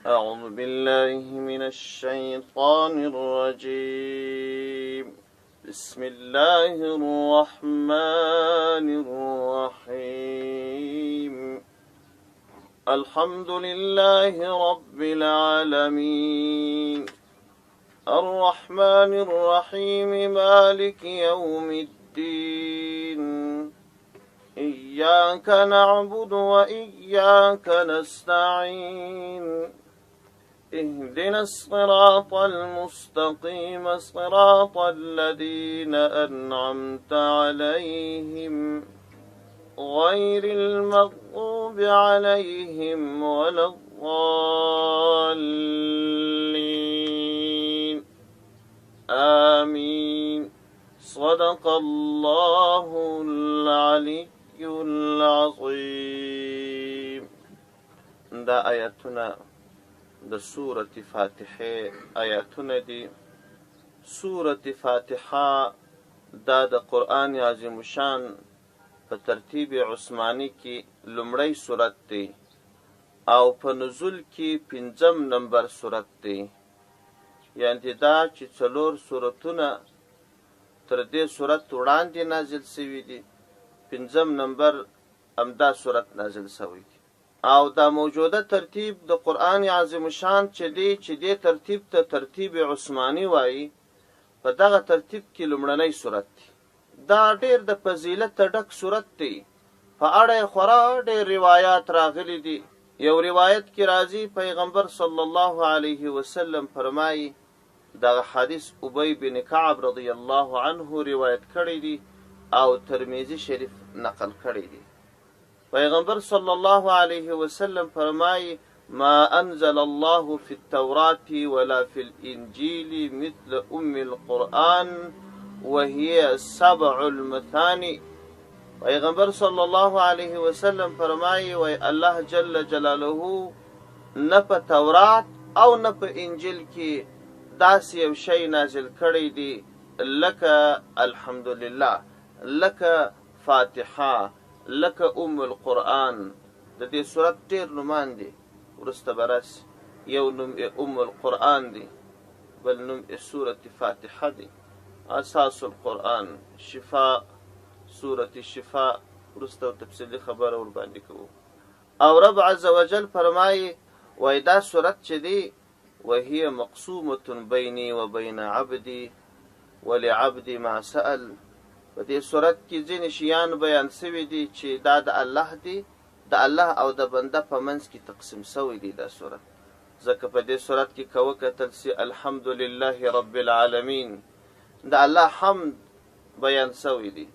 أعوذ بالله من الشيطان الرجيم. بسم الله الرحمن الرحيم. الحمد لله رب العالمين. الرحمن الرحيم، مالك يوم الدين. إياك نعبد وإياك نستعين. اهدنا الصراط المستقيم، صراط الذين أنعمت عليهم غير المغضوب عليهم ولا الضالين. آمين. صدق الله العلي العظيم. دا آیاتونه د سورة فاتحه آیاتونه دي. سورة فاتحه دا د قرآن عظیم شان په ترتیب عثماني کې لومړی سورت دی او په نزول کې پنځم نمبر سورت دی. یعنې دا چې څلور سورتونه تر دې سورت وړاندې نازل شوي دي، پنځم نمبر همدا سورت نازل شوی دی. او دا موجوده ترتیب د قرآن عظیم شان چې دی، چې دې ترتیب ته ترتیب عثماني وایي، په دغه ترتیب کې لومړنی سورت دی. دا ډېر د فضیلت ډک سورت دی. په اړه یې خورا ډېر روایات راغلي دي. یو روایت کې راځي، پیغمبر صلی الله علیه وسلم فرمایي، دغه حدیث ابی بن کعب رضی الله عنه روایت کړی دی او ترمذي شریف نقل کړی دی. پیغمبر صلی الله علیه وسلم فرمایي: ما انزل الله في التوراة ولا في الانجيل مثل ام القرآن وهي سبع المثاني. پیغمبر صلی الله علیه وسلم فرمایي، وای الله جل جلاله نه په تورات او نه په انجیل کې داسې یو شی نازل کړی دی لکه الحمدلله، لکه فاتحه، لکه ام القرآن. د دې سورت ډېر نومان دي، وروسته به راسي. یو نوم یې ام القرآن دی، بل نوم یې سورت فاتحه دی، اساس القرآن، شفاء، سورت شفاء. وروسته تفصیلي خبره ورباندې کوو. او رب عز وجل فرمایي، وای دا سورت چې دی، وهي مقسومة بيني وبين عبدي ولعبدي ما سأل. په دې سورت کې ځینې شیان بیان سوي دي چې دا د الله دی، د الله او د بنده په منځ کې تقسیم سوی دی دا سورت. ځکه په دې سورت کې که وکتل سي الحمدلله رب العالمین، د الله حمد بیان سوی دی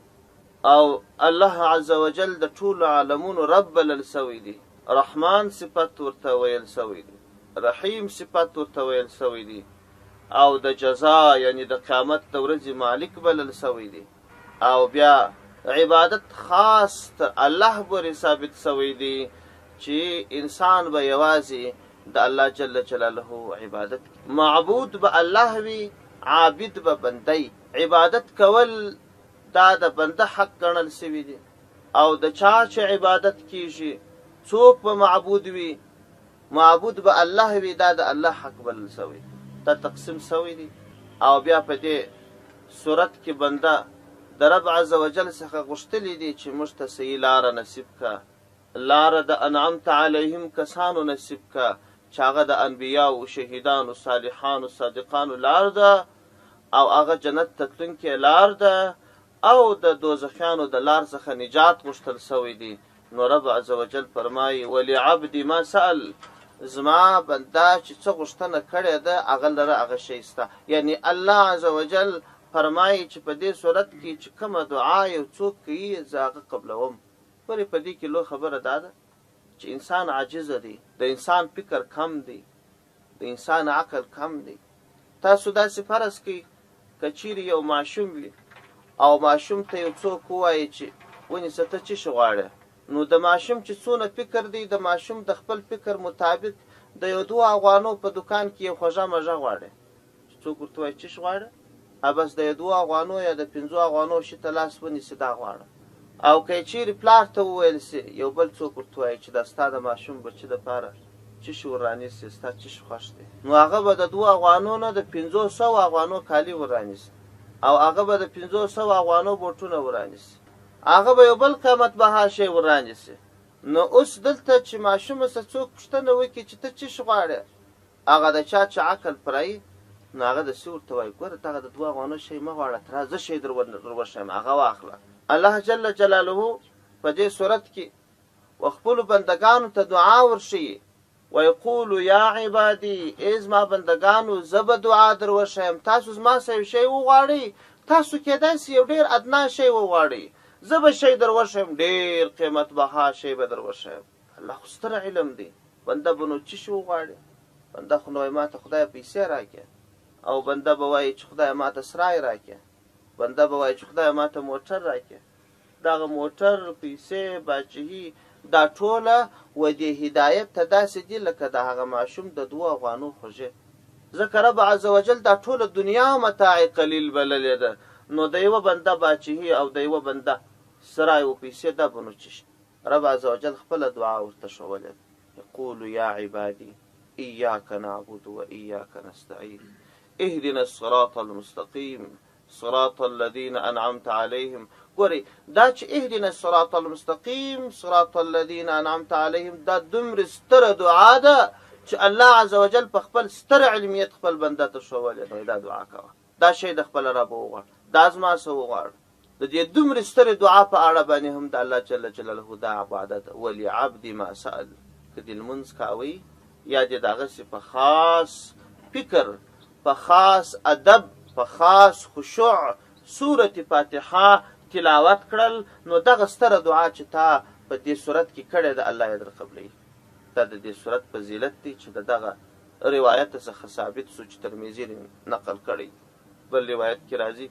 او الله عز وجل د ټولو عالمونو رب بلل سوی دی. رحمان صفت ورته ویل سوی دی، رحیم صفت ورته ویل سوی دی، او د جزا یعنی د قیامت د ورځې مالک بلل سوی دی. او بیا عبادت خاص تر الله پورې ثابت سوی دی چې انسان به یوازې د الله جل جلاله عبادت کوي. معبود به الله وي، عابد به بنده وي. عبادت کول دا د بنده حق ګڼل سوی دی، او د چا چې عبادت کیږي، څوک به معبود وي، معبود به الله وي، دا د الله حق بلل سوی دی. دا تقسیم سوی دی. او بیا په دې سورت کې بنده د رب عز وجل څخه غوښتلي دي چې موږ ته صحیح لاره نصیب که، لاره د انعمت علیهم کسانو نصیب که، چې هغه د انبیاو، شهیدانو، صالحانو، صادقانو لار ده، او هغه جنت ته تلونکې لار ده، او د دوزخیانو د لار څخه نجات غوښتل سوی دی. نو رب عز وجل فرمایي: ولعبدي ما سأل، زما بنده چې څه غوښتنه کړې ده هغه لره هغه شی سته. یعنی الله عز وجل فرمایي چې په دې صورت کې چې کومه دعا یو څوک کوي زه هغه قبلوم. ولې په دې کې لوی خبره دا ده چې انسان عاجزه دی، د انسان فکر کم دی، د انسان عقل کم دی. تاسو داسې فرض کړئ که چیرې یو ماشوم وي او ماشوم ته یو څوک ووایي چې ونیسه ته څه شي غواړې، نو د ماشوم چې څونه فکر دی، د ماشوم د خپل فکر مطابق د یو دوو افغانو په دکان کې یو خوږه مږه غواړي. چې څوک ورته وایي څه شي غواړې، بس د یو دوو افغانو یا د پنځو افغانو شي ته لاس ونیسي دا غواړه. او که یې چیرې پلار ته وویل سي، یو بل څوک ورته وایي چې دا ستا د ماشوم بچي دپاره څه شي ور رانیسې، ستا څه شي خوښ دی؟ نو هغه به د دوو افغانو نه د 500 افغانو کالي ور رانیسي او هغه به د 500 افغانو بوټونه ور رانیسي، هغه به یو بل قیمت بها شی ور رانیسي. نو اوس دلته چې ماشوم څخه څوک پوښتنه وکړي چې ته څه شي غواړې، هغه د چا چې عقل پوره نو هغه داسې ورته وایي، ګوره دغه د دوو افغانو شی مه غواړه، ته راځه شی در وښیم، هغه واخله. الله جل جلاله په دې صورت کې و خپلو بندګانو ته دعا ورښیي، ویقول یا عبادي، ای زما بندګانو زه به دعا در وښیم، تاسو زما څخه یو شی وغواړئ، تاسو کېدای شي یو ډېر ادنا شی وغواړئ، زه به شی در وښیم، ډېر قیمت بها شی به در وښیم. الله خو ستر علم دی، بنده به نو څه شي وغواړي؟ بنده خو نو وایي ما ته خدای پیسې راکړې، او بنده به وایي چې خدای ما ته سرای راکړې، بنده به وایي چې خدای ما ته موټر راکړې. دغه موټر، پیسې، باچهي، دا ټوله و دې هدایت ته داسې دي لکه د هغه ماشوم د دوو افغانو خوږې. ځکه رب عزوجل دا ټوله دنیا متاع قلیل بللې ده، نو د یوه بنده باچهي او د یوه بنده سرای و پیسې دا به نو څه شي؟ رب عزوجل خپله دعا ورته ښوولې ده، یقول یا عبادي ایاک نعبد و ایاک نستعین اهدنا الصراط المستقیم صراط الذین انعمت علیهم. ګورئ دا چې اهدنا الصراط المستقیم صراط الذین انعمت علیهم دا دومره ستره دعا ده چې الله عز وجل په خپل ستر علمیت خپل بنده ته ښوولې ده، دا دعا کوه، دا شی د خپل رب وغواړه، دا زما څه وغواړه. د دې دومره سترې دعا په اړه باندې هم د الله جل جلاله دا وعده ده، ولعبد ما سأل. که دې لمونځ کاوئ یا دې دغسې په خاص فکر، په خاص ادب، په خاص خشوع سورة فاتحه تلاوت کړل، نو دغه ستره دعا چې تا په دې صورت کې کړې ده الله یې در قبلوي. دا د دې صورت فضیلت دی چې د دغه روایت څخه ثابت سو چې ترمذي نقل کړی. بل روایت کې راځي،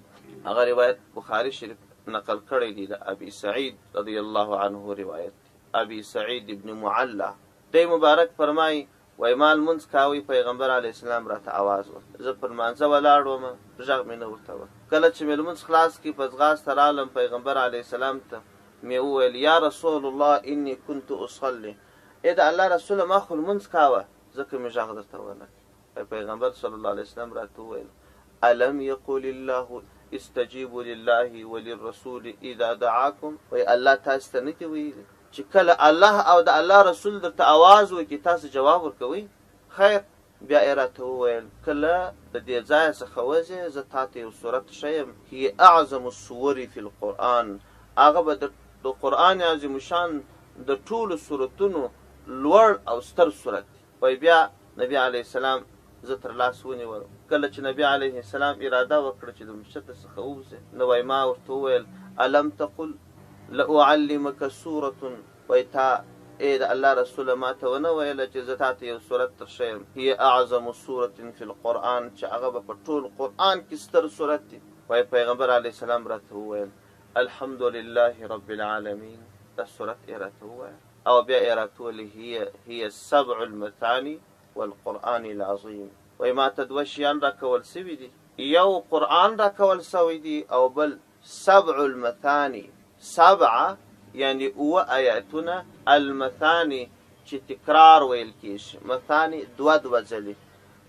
هغه روایت بخاري شریف نقل کړی دی، د ابي سعید رضی الله عنه روایت دی. ابي سعید ابن معلا دی مبارک فرمایي، وایي ما لمونځ کاوی، پیغمبر علیه السلام راته اواز ورکړ، زه پر لمانځه ولاړ وم، غږ مې نه ورته وکړ. کله چې مې لمونځ خلاص کړ، په ځغاسته رالم، پیغمبر علیه السلام ته مې وویل، یا رسول الله انی کنت اصلي، ای د الله رسوله ما خو لمونځ کاوه، ځکه مې غږ درته ونه کړ. پیغمبر صلی الله علیه وسلم راته وویل، الم یقول الله استجیبوا لله وللرسول اذا دعاکم، وایي الله تاسو ته نه دي ویلي چې کله الله او د الله رسول درته اواز وکړي تاسو جواب ورکوئ؟ خیر. بیا یې راته وویل، کله د دې ځایه څخه وځې زه تا ته یو صورت ښیم، هي اعظم السور فی القرآن، هغه به د قرآن عظیم الشان د ټولو صورتونو لوړ او ستر صورت دی. وایي بیا نبی علیه السلام زه تر لاس ونیولم. کله چې نبی علیه السلام اراده وکړه چې د مسجد څخه ووځي، نو وایي ما ورته وویل، الم تقل لأعلمک سورة، وایي تا ای د الله رسوله ما ته ونه ویله چې زه تا ته یو سورت در ښیم، هي اعظم سورة فی القرآن، چې هغه به په ټول قرآن کې ستر سورت دی. وایي پیغمبر علیه السلام راته وویل، الحمد لله رب العالمین، دا سورت یې راته وویل او بیا یې راته وویل، هي السبع المثاني والقرآن العظیم. وایي ما ته دوه شیان راکول سوي دي، یو قرآن راکول سوی دی او بل سبع المثاني، سبع یعنی اووه آیاتونه، المثاني چې تکرار ویل کېږي، مثاني دوه دوه ځلې،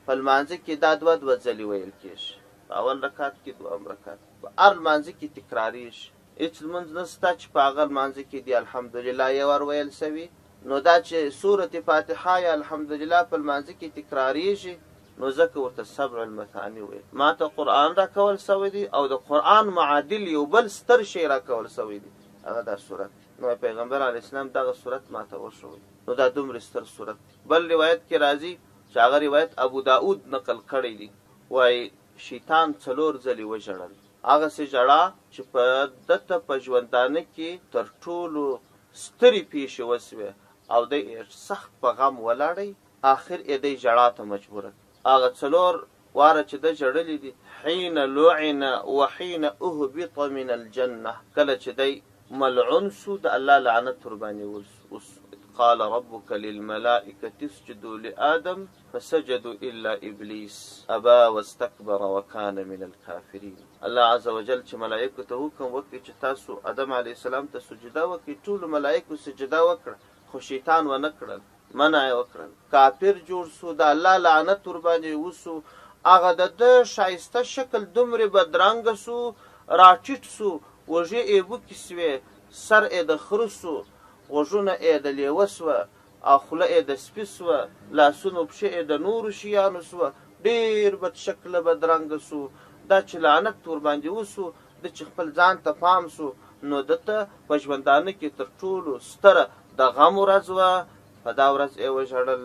په لمانځه کې دا دوه دوه ځلې ویل کېږي، په اول رکعت کې دوهم رکعت، په هر لمانځه کې تکرارېږي. هېڅ لمونځ نشته چې په هغه لمانځه کې دې الحمدلله یې ور ویل سوي. نو دا چې سورة فاتحه یا الحمدلله په لمانځه کې تکرارېږي، نو ځکه ورته سبع المثاني ویل. ما ته قرآن راکول سوی دی او د قرآن معادل یو بل ستر شی راکول سوی دی، هغه دا سورت دی. نو پیغمبر علیه السلام دغه سورت ما ته وښوی، نو دا دومره ستر سورت دی. بل روایت کې راځي چې هغه روایت ابو داود نقل کړی دی، وایي شیطان څلور ځلې وژړل، هغسې ژړا چې په ده ته په ژوندانه کې تر ټولو سترې پېښې وشوې او دی یې سخت په غم ولاړی، آخر یې دی ژړا ته مجبوره کړ. هغه څلور واره چې ده ژړلي دي، حین لعن وحین اهبط من الجنة، کله چې دی ملعون سو، د الله لعنت ورباندې وسو. قال ربك للملائكة اسجدوا لآدم فسجدوا إلا إبليس أبى واستكبر وكان من الكافرين. الله عز وجل چې ملائکو ته حکم وکړي چې تاسو آدم علیه السلام ته سجده وکړئ، ټولو ملائکو سجده وکړه، خو شیطان ونه کړل. منع یې وکړل، کافر جوړ سو، د الله لعنت ورباندې وسو، هغه د ده ښایسته شکل دومرې بدرنګه سو، راټیټ سو، اوږې ئې بوکې سوې، سر ئې د خره سو، غوږونه ئې د لېوه سوه او خوله ئې د سپي سوه، لاسونه او پښې ئې د نورو شیانو سوه، ډېر بد شکله بدرنګه سو، دا چې لعنت ورباندې وسو، ده چې خپل ځان ته پام سو، نو ده ته په ژوندانه کې تر ټولو ستره د غم ورځ وه، په دا ورځ ئې وژړل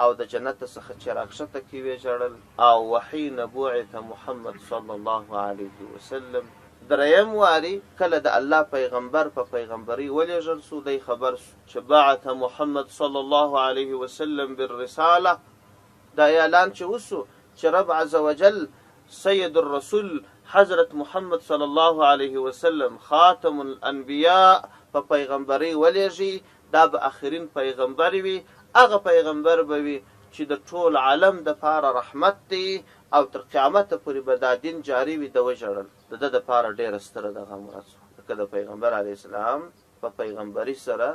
او د جنت څخه چې راکښته کړي وې ژړل او وحین بعث محمد صلی الله علیه وسلم دریم واري کله د الله پیغمبر په پیغمبرۍ ولیږل سو دی خبر سو چې بعث محمد صلی الله علیه وسلم بالرساله دا اعلان چې وسو چې رب عزوجل سید الرسل حضرت محمد صلی الله علیه وسلم خاتم الانبیاء په پیغمبرۍ ولیږي دا به اخرین پیغمبر وي، هغه پیغمبر به وي چې د ټول عالم دپاره رحمت دی او تر قیامته پورې به دا دین جاري وي، ده وژړل، د ده دپاره ډېره ستره د غم ورځ وه، ځکه د پیغمبر علیه السلام په پیغمبري سره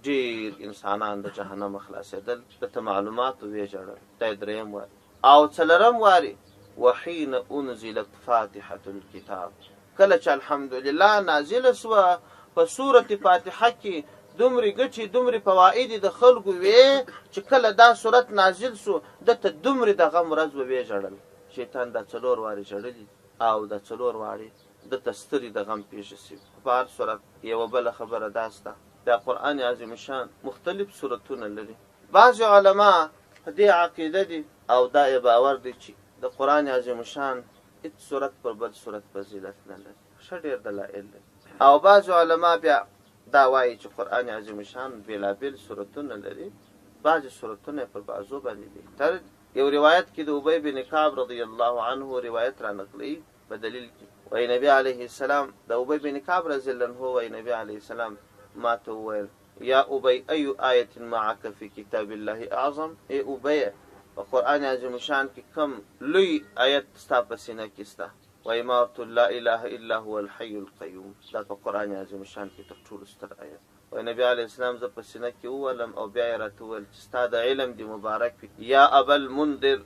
ډېر انسانان د جهنمه خلاصېدل، ده ته معلومات وو، ویې ژړل، دا یې درېیم واري او څلورم واري وحین انزلت فاتحة الکتاب. کله چې الحمدلله نازله شوه په سورة فاتحه کې دومرې ګټې دومرې فوائدې د خلکو وې چې کله دا سورت نازل شو ده ته دومرې د غم ورځ وه ویې ژړل شیطان دا څلور وارې ژړلي دي او دا څلور واړې ده ته سترې د غم پېښې شوي خو په هر صورت یوه بله خبره دا شته دا قرآن عظیم الشان مختلف سورتونه لري بعضې علما په دې عقیده دي او دا یې باور دی چې د قرآن عظیم الشان هیڅ سورت پر بل سورت فضیلت نه لري، ښه ډېر دلایل لري. او بعضې علماء بیا دا وایي چې قرآن عظیم الشان بېلابېل سورتونه لري، بعضې سورتونه یې پر بعضو باندې بهتر دي. یو روایت کې د ابی بن کعب رضی الله عنه روایت را نقلوي په دلیل کې وایي نبي علیه السلام د ابی بن کعب رضی الله عنه وایي نبي علیه السلام ماته وویل یا ابی ای آیة معک فی کتاب الله اعظم، ای ابیه په قرآن عظیم الشان کې کوم لوی آیت ستا په سینه کې سته؟ وایي ما ورته لا اله الا هو الحی القیوم، دا په قرآن عظیم الشان کې تر ټولو ستر آیت دی. وایي نبي علیه السلام زه په سینه کې وولم او بیا یې راته وویل چې ستا د علم دې مبارک وي یا ابا المنذر،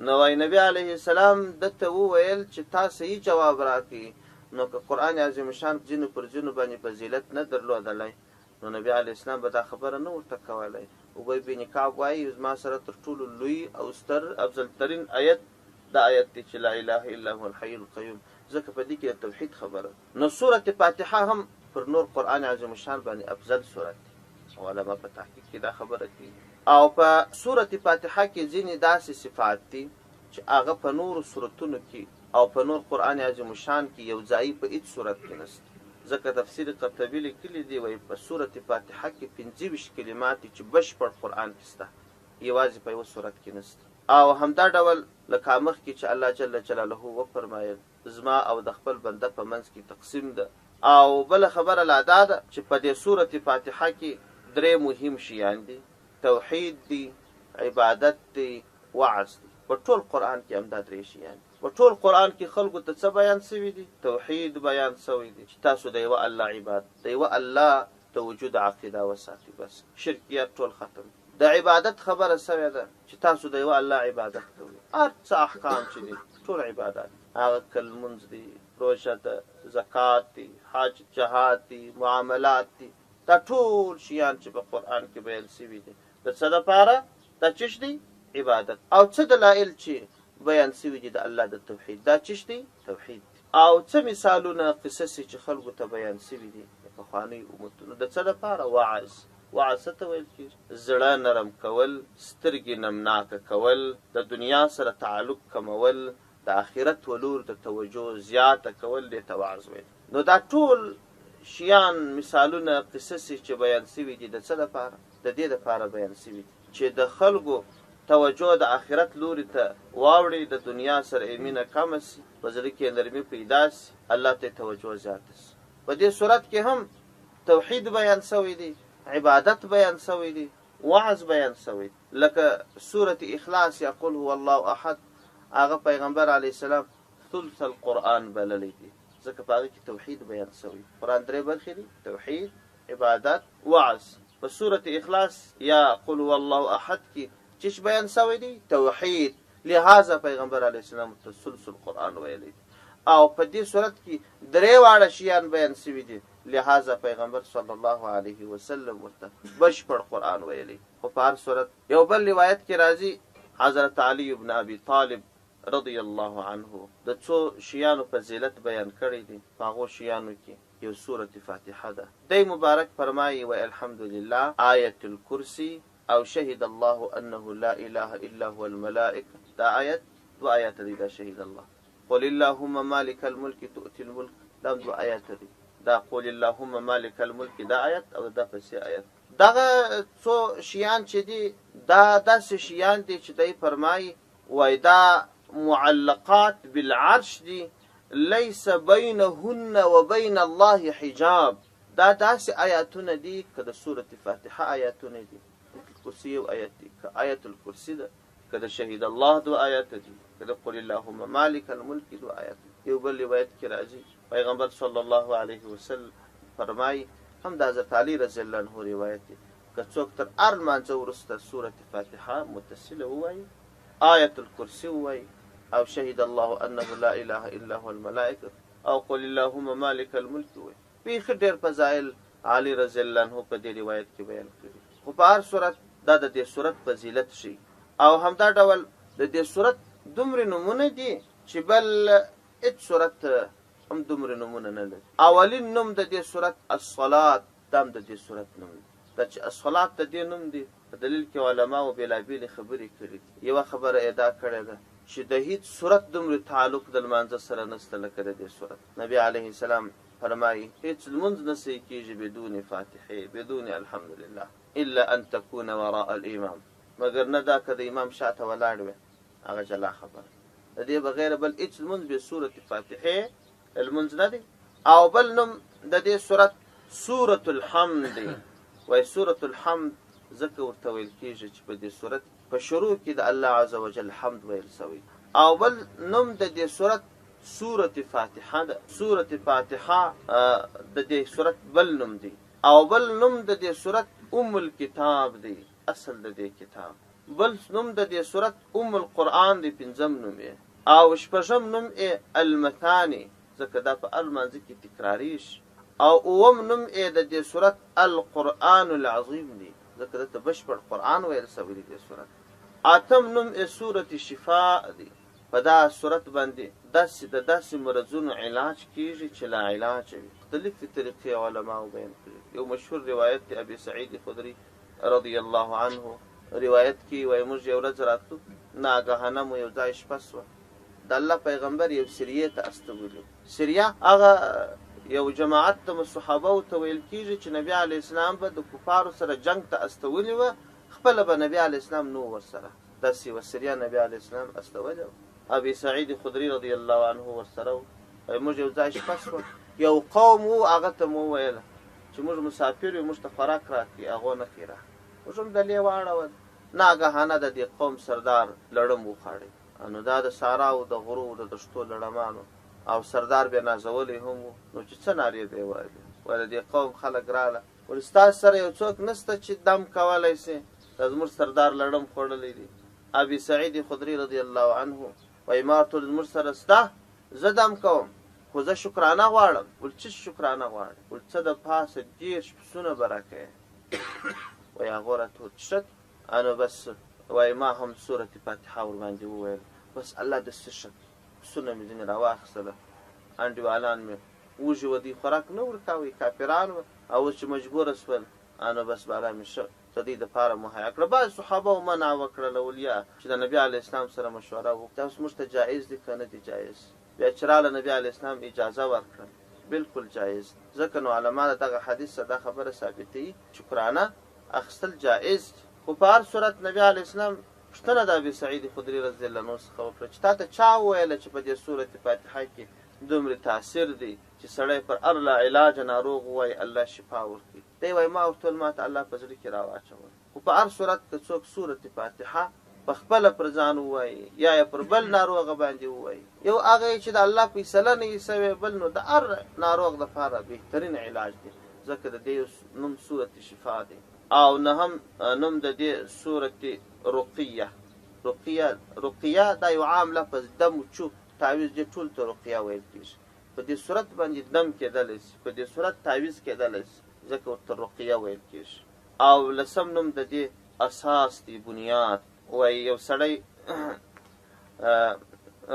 نو وایي نبي علیه السلام ده ته وویل چې تا صحیح جواب راکړ، نو که قرآن عظیم الشان ځینو پر ځینو باندې فضیلت نه درلودلای نو نبی علیه السلام به دا خبره نه ورته کولای. ابی بن کعب وایي، زما سره تر ټولو لوی او ستر افضل ترین آیت دا آیت دی چې لا اله الا هو الحی القیوم، ځکه په دې کې د توحید خبره ده. نو سورة فاتحه هم پر نور قرآن عظیم الشان باندې افضل سورت دی. علما په تحقیق کې دا خبره کوي. او په سورة فاتحه کې ځینې داسې صفات دي چې هغه په نورو سورتونو کې او په نور قرآن عظیم الشان کې یو ځای په هیڅ سورت کې نشته. ځکه تفسیر قرطبي لیکلي دي وایي په سورة فاتحه کې 25 کلمات دي چې بشپړ قرآن کې شته یوازې په یوه سورت کې نشته. او همدا ډول لکه مخکې چې الله جل جلاله وفرمایل زما او د خپل بنده په منځ کې تقسیم ده. او بله خبره لا دا ده چې په دې سورة فاتحه کې درې مهم شیان دي، توحید دی، عبادت دی، وعظ دی. په ټول قرآن کې همدا درې شیان دي. په ټول قرآن کې خلکو ته څه بیان شوي دي؟ توحید بیان شوی دی چې تاسو د یوه الله عبادت، د یوه الله د وجود عقیده وساتئ، بس شرکیات ټول ختم دي. د عبادت خبره شوې ده چې تاسو د یوه الله عبادت کوئ، هر څه احکام چې دي ټول عبادات دي، هغه که لمونځ دی، روژه ده، زکات دی، حج، جهاد دی، معاملات دي، دا ټول شیان چې په قرآن کې بیان شوي دي د څه لپاره؟ دا چش دی؟ عبادت. او څه دلایل چې بیان شوي دي د الله د توحید، دا چش دی؟ توحید دی. او څه مثالونه قصصې چې خلکو ته بیان شوي دي د پخوانیو امتونو، د څه لپاره؟ وعظ. وعظ څه ته ویل کیږي؟ زړه نرم کول، سترګې نمناکه کول، د دنیا سره تعلق کمول، د آخرت و لور ته توجه زیاته کول، دې ته وعظ ویل. نو دا ټول شیان، مثالونه، قصصې چې بیان شوي دي د څه لپاره؟ د دې لپاره بیان شوي دي چې د خلکو توجه د آخرت لوري ته واوړي، د دنیا سره یې مینه کمه شي، په زړه کې یې نرمي پیدا شي، الله ته یې توجه زیاته شي. په دې سورت کې هم توحید بیان شوی دی، عبادت بیان شوی دی، وعظ بیان شوی دی. لکه سورة اخلاص یا قل هو الله احد، هغه پیغمبر علیه السلام ثلث القرآن بللی دی، ځکه په هغه کې توحید بیان شوی. قرآن درې برخې دي، توحید، عبادت، وعظ. په سورة اخلاص یا قل هو الله احد کې چش بیان شوی دی؟ توحید. لهذا پیغمبر علیه السلام ورته ثلث القرآن ویلی دی او په دې سورت کې درې واړه شیان بیان شوي دي، لهذا پیغمبر صلی الله علیه وسلم ورته بشپړ قرآن ویلی. خو په هر صورت یو بل روایت کې راځي حضرت علی بن ابي طالب رضی الله عنه د څو شیانو فضیلت بیان کړی دی، په هغو شیانو کې یو سورة فاتحه ده. دی مبارک فرمایي، وایي الحمدلله، آیة الکرسي او شهد الله انه لا اله الا هو الملائکة، دا آیت دوه آیاته دی، دا شهد الله، قل اللهم مالک الملک تؤتي الملک، دا هم دوه آیاته دی، دا قل اللهم مالک الملک دا آیت او دا پسې آیت. دغه څو شیان چې دي دا داسې شیان دي چې دی فرمایي وایي دا معلقات بالعرش دي، ليس بينهن وبين الله حجاب، دا داسې آیاتونه دي که د سورة فاتحه آیاتونه دي، آیت الکرسي یو آیت دی، که آیت الکرسي ده، که د شهید الله دوه آیات دي، که د قل اللهم مالک الملک دوه آیات دي. یو بل روایت کې راځي پیغمبر صلی الله علیه وسلم فرمایي، هم د حضرت علی رضی الله عنه روایت دی، که څوک تر هر لمانځه وروسته سورة فاتحه متصله ووایي، آیت الکرسي ووایي او شهد الله انه لا اله الا هو الملائکه او قل اللهم مالک الملک ووایي، بیخي ډېر فضایل علی رضی الله عنه په دې روایت کې بیان کړي. خو په هر صورت دا د دې سورت فضیلت ښیي او همدا ډول د دې سورت دومره نومونه دي چې بل هیڅ سورت هم دومره نومونه نه لري. اولین نوم د دې سورت الصلات، دا هم د دې سورت نوم دی. دا چې الصلات د دې نوم دی، په دلیل کې علماوو بېلابېلې خبرې کړې دي. یوه خبره یې دا کړې ده چې د هیڅ سورت دومره تعلق د لمانځه سره نشته لکه د دې سورت. نبي علیه السلام فرمایي، هیڅ لمونځ نه صحیح کېږي بدون فاتحې، بدون الحمدلله، الا ان تکون وراء الامام، مګر نه دا که د امام شاته ولاړ وې، هغه جلا خبره ده، د دې بغیر بل هیڅ لمونځ بې سورة فاتحې لمونځ نه دی. او بل نوم د دې سورت سورة الحمد دی. وایي سورة الحمد ځکه ورته ویل کېږي چې په دې سورت په شروع کې د الله عز وجل حمد ویل شوی. او بل نوم د دې سورت سورة فاتحه ده. سورة فاتحه د دې سورت بل نوم دی. او بل نوم د دې سورت ام الکتاب دی، اصل د دې کتاب. بل نوم د دې سورت ام القرآن دی، پنځم نوم یې. او شپږم نوم یې المثاني، ځکه دا په هر لمانځه کې تکرارېږي. او اووم نوم یې د دې سورت القرآن العظیم دی، ځکه دلته بشپړ قرآن ویل شوی دی دې سورت. اتم نوم یې سورت شفاء دی، په دا سورت باندې داسې د داسې مرضونو علاج کېږي چې لا علاجه وي. مختلفې طریقې علماوو بیان کړي دي. یو مشهور روایت دی، ابي سعید خدري رضی الله عنه روایت کوي، وایي موږ یو ورځ راتلو، ناګهانه مو یو ځای شپه شوه، د الله پیغمبر یو سریې ته استولي وو. سریه هغه یو جماعت د صحابه وو ته ویل کیږي چې نبي علیه السلام به د کفارو سره جنګ ته استولي وه، خپله به نبي علیه السلام نه وو ورسره، داسې یوه سریه نبي علیه السلام استولې وه. ابي سعید خدري رضی الله عنه ورسره وو. وایي موږ یو ځای شپه شوه، یو قوم وو، هغه ته مو وویل چې موږ مسافر یو، موږ ته خوراک راکړئ، هغو نه کړ راکړ، موږ هم دلې واړول، ناګهانه د دې قوم سردار لړم وخوړی. نو دا د ساراو د غرو د دښتو لړمانو او سردار بیا نازولی هم وو، نو چې څه نارې به یې وهلې، وایي د دې قوم خلک راله، ولې ستاسو سره یو څوک نشته چې دم کولی شي، دا زموږ سردار لړم خوړلی دی. ابي سعید خدري رضی الله عنه وایي ما ورته وویل زموږ سره شته، زه دم کوم، خو زه شکرانه غواړم. ول څه شي شکرانه غواړې؟ ول څه د پاسه 30 پسونه به راکوې. وایي هغو راته وویل چې ښه دی. نو بس وایي ما هم سورة فاتحه ورباندې وویل، بس الله د څه ښه کړي. پسونه مې ځینې راواخیستله، انډیوالان مې وږي وه، دوی خوراک نه ورکاوی، کافران وه، او اوس چې مجبوره شول، نو بس بالا مې ښه د دوی دپاره مهیا کړه. بعضې صحابه وو منع وکړله، ول یا چې د نبي علیه السلام سره مشوره وکړو، دا اوس موږ ته جایز دي که نه دي جایز؟ بیا چې راله نبي علیه السلام اجازه ورکړه، بلکل جایز دي. ځکه نو علما د دغه حدیث څخه دا خبره ثابتوي چې شکرانه اخیستل جایز دي. خو په هر صورت نبي علیه السلام پوښتنه د ابي سعید خدري رضی الله عنه څخه وکړه چې تاته چا وویل چې په دې سورة فاتحه کې دومره تاثیر دی چې سړی پر هر لا علاجه ناروغ ووایي الله شفا ورکوي؟ دی وایي ما ورته وویل ماته الله په زړه کې راواچول. خو په هر صورت که څوک سورة فاتحه په خپله پر ځان ووایي یا یې پر بل ناروغ باندې ووایي، یو هغه یې چې د الله فیصله نه وي سوې، بل نو د هر ناروغ لپاره بهترین علاج دی، ځکه د دې نوم سورة شفا دی. او نهم نوم د دې سورة رقیه، رقیه، رقیه دا یو عام لفظ دم چوف تعویذ دې ټول ته رقیه ویل کیږي. په دې سورت باندې دم کېدلی شي، په دې سورت تعویذ کېدلی شي، ځکه ورته رقیه ویل کیږي. او لسم نوم د دې اساس دی، بنیاد. وایي یو سړی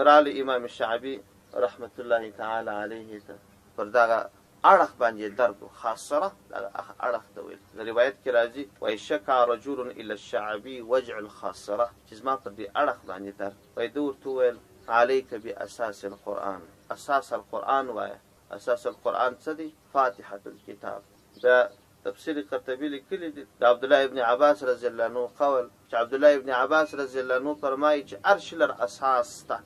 رالی امام شعبي رحمت الله تعالی علیه ته، پر دغه اړخ باندې درد و، خاصره دغه اړخ ته ویل. د روایت کې راځي وایي شکا رجل الی الشعبي وجع الخاصره، چې زما پر دې اړخ باندې درد. وایي ده ورته وویل علیک باساس القرآن، اساس القرآن وایه. اساس القرآن څه دی؟ فاتحة الکتاب. بیا تفسیر قرطبي لیکلي دي د عبدالله ابن عباس رضی الله عنه قول چې عبدالله ابن عباس رضی الله عنه فرمایي چې هر شي لر اساس شته،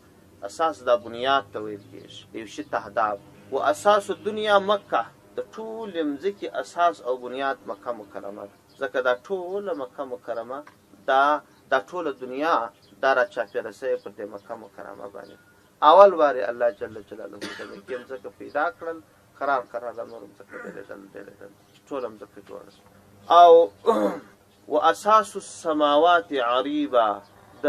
اساس دا بنیاد ته ویل کېږي، د یو شي تهداب. و اساس الدنیا مکه، د ټولې مځکې اساس او بنیاد مکه مکرمه ده، ځکه دا ټوله مکه مکرمه دا دا ټوله دنیا دا را چاپېره شوې پر دې مکه مکرمه باندې. اول وار یې الله جل جلاله د مکې مځکه پیدا کړل، قرار قرار دا نور مځکه ډېرېدل ډېرېدل چې ټوله مځکه جوړه شوه. او و اساس السماوات عریبا، د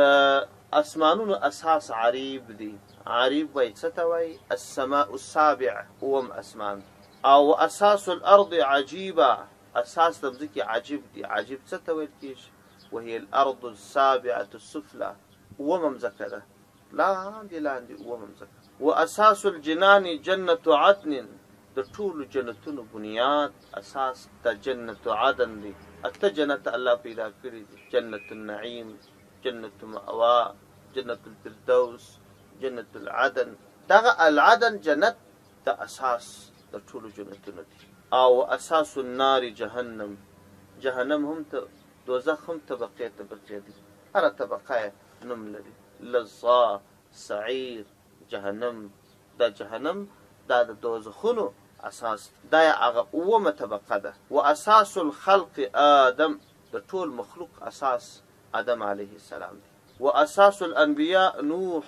اسمانونو اساس عریب دی. عریب وایي څه ته وایي؟ السماء السابع، اووم اسمان. او و اساس الارض عجیبا، اساس د مځکې عجیب دی. عجیب څه ته ویل کېږي؟ وهي الارض السابعة السفلى، اوومه مځکه ده، لاندې لاندې اوومه مځکه. و اساس الجنان جنة عدن، د ټولو جنتونو بنیاد اساس د جنت عدن دی. اته جنت الله پیدا کړي دي، جنت النعیم، جنت مأوا، جنت الفردوس، جنت العدن. دغه العدن جنت د اساس د ټولو جنتونو دی. او اساس النار جهنم، جهنم هم ته دوزخ هم طبقې طبقې دی، هره طبقه یې نوم لري، لظا، سعیر، جهنم. دا جهنم دا د دوزخونو اساس دی، دا یې هغه اوومه طبقه ده. و اساس الخلق آدم، د ټول مخلوق اساس آدم علیه السلام دی. و اساس الانبیاء نوح،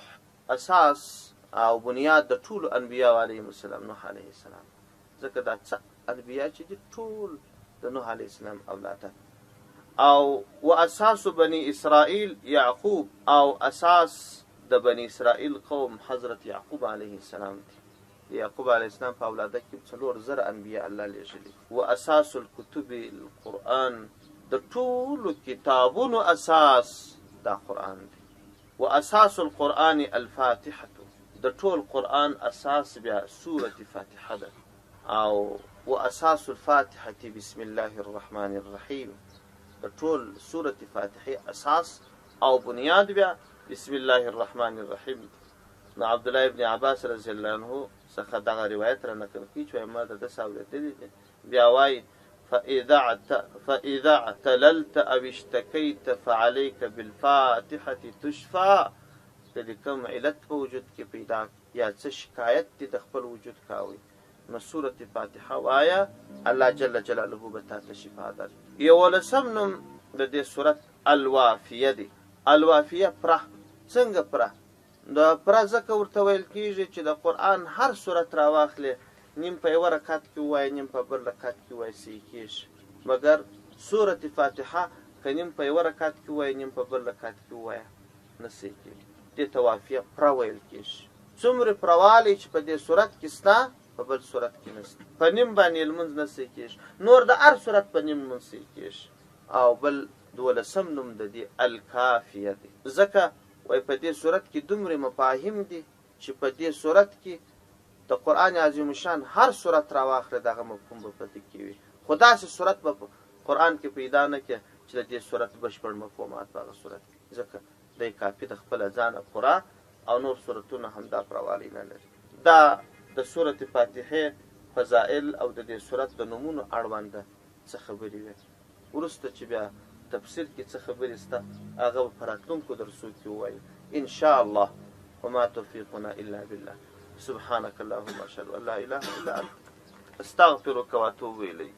اساس او بنیاد د ټولو انبیاء علیهم السلام نوح علیه السلام، ځکه دا څه انبیاء چې دي ټول د نوح علیه السلام اولاده. او و اساس بني اسرائیل یعقوب، او اساس د بني اسرائیل قوم حضرت یعقوب علیه السلام دی. د یعقوب علیه السلام په اولاده کې 4000 انبیاء الله لېږلي. و اساس الکتب القرآن، د ټولو کتابونو اساس دا قرآن دی. و اساس القرآن الفاتحة، د ټول قرآن اساس بیا سورة فاتحه ده. او و اساس الفاتحة بسم الله الرحمن الرحیم، د ټول سورة فاتحې اساس او بنیاد بیا بسم الله الرحمن الرحیم دی. نو عبدالله ابن عباس رضی الله عنه څخه دغه روایت را نقل کړي چې ما د ده څخه اورېدلي دي. بیا وایي فإذا اعتللت أو اشتكيت فعليك بالفاتحة تشفى، که دې کوم علت په وجود کې پیدا یا څه شکایت دې د خپل وجود کاوی نو سورة فاتحه وایه، الله جل جلاله به تا ته شفا درکړي. یولسم نوم د دې سورت الوافیه دی. الوافیه پره، څنګه پره؟ د پره ځکه ورته ویل کېږي چې د قرآن هر سورت راواخلې، نیم په یوه رکعت کې ووایه، نیم په بل رکعت کې ووایه، صحیح کېږي. مګر سورة فاتحه که نیم په یوه رکعت کې ووایه، نیم په بل رکعت کې ووایه، نه صحیح کېږي. دې ته وافیه پره ویل کېږي. څومره پروالی چې په دې سورت کې شته په بل سورت کې نشته. په نیم باندې لمونځ نه صحیح کېږي، نور د هر سورت په نیم لمونځ صحیح کېږي. او بل دولسم نوم د دې الکافیه دی، ځکه وایي په دې سورت کې دومره مفاهیم دي چې په دې سورت کې د قرآن عظیم الشان هر سورت راواخله دغه مفهوم به په دې کې وي، خو داسې سورت به په قرآن کې پیدا نه کړي چې د دې سورت بشپړ مفهومات په هغه سورت کې، ځکه دی کافي د خپله ځانه پوره او نور سورتونه هم دا پروالی نه لري. دا د سورت فاتحې فضائل او د دې سورت د نومونو اړوند څه خبرې وې. وروسته چې بیا تفسیر کې څه خبرې شته هغه به په راتلونکو درسو کې ووایو ان شاء الله. وما توفیقنا الا بالله. سبحانك اللهم اشهد ان لا اله الا انت استغفرك واتوب اليك.